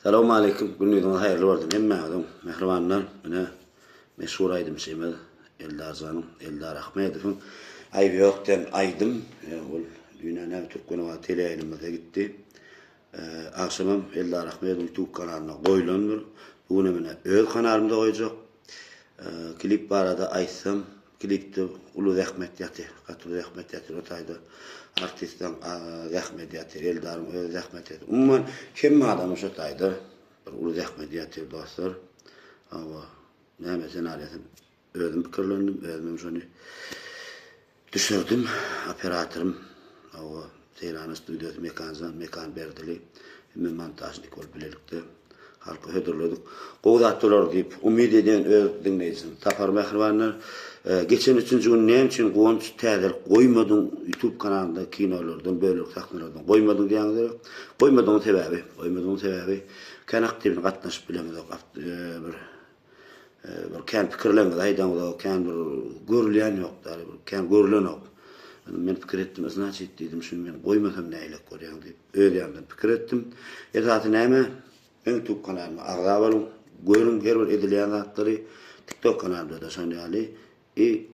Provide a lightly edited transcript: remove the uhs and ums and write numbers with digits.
Salowmaleýkim, gündiziňiz haýyrly bolsun hemmäňiziň, mähribanlar. Ine, meşhur aýdymçymyz Eldarjanyň, Eldar Ahmedowyň Aýby ýok diýen aýdym, ol düýn ene Türkmenabat teleýaýlymymyzda gitdi. Agşamam Eldar Ahmedowyň YouTube kanalynda goýlandyr. Bu günem ine öz kanalymda goýjak. Klip barada aýtsam, klipde uly zähmet ýatyr, gaty uly zähmet ýatyr. O taýda artistleň zähmedi ýatyr, Eldaryň öz zähmeti ýatyr. Umuman, hemme adamyň şo taýda bir uly zähmedi ýatyr dostlar. Hawa, näme ssenariýasy özüm pikirlendim, özümem şony Düşürdim operatorym hawa Seýrana studiýasy Mekanjan Mekan Berdili hemme montažnik bolup bilelikde halka hödürledik. Gowy zat bolar diýip umyt edýän öz diňleýjisini Sapar mähribanlar. Geçen üçünji gün näme üçin Guwanç täzelik goýmadyň YouTube kanalynda kinolardan bölek sahnalardan goýmadyň diýýäňiz. Goýmadygyň sebäbi goýmadygyň sebäbi kän aktiwny gatnaşyp bilemizok bir Bir kän pikirleriňizi aýdaňyzok, kän bir görülýän ýok da, bir kän görülenok. Men pikir etdim, znaçit diýdim, şuny men goýmasam nähilek bolýaň diýip, öz ýanymdan pikir etdim. Esasy näme? Meň YouTube kanalyma agza boluň, görüň her bir edilýän zatlary. TikTok kanalymda-da şon ýaly. I.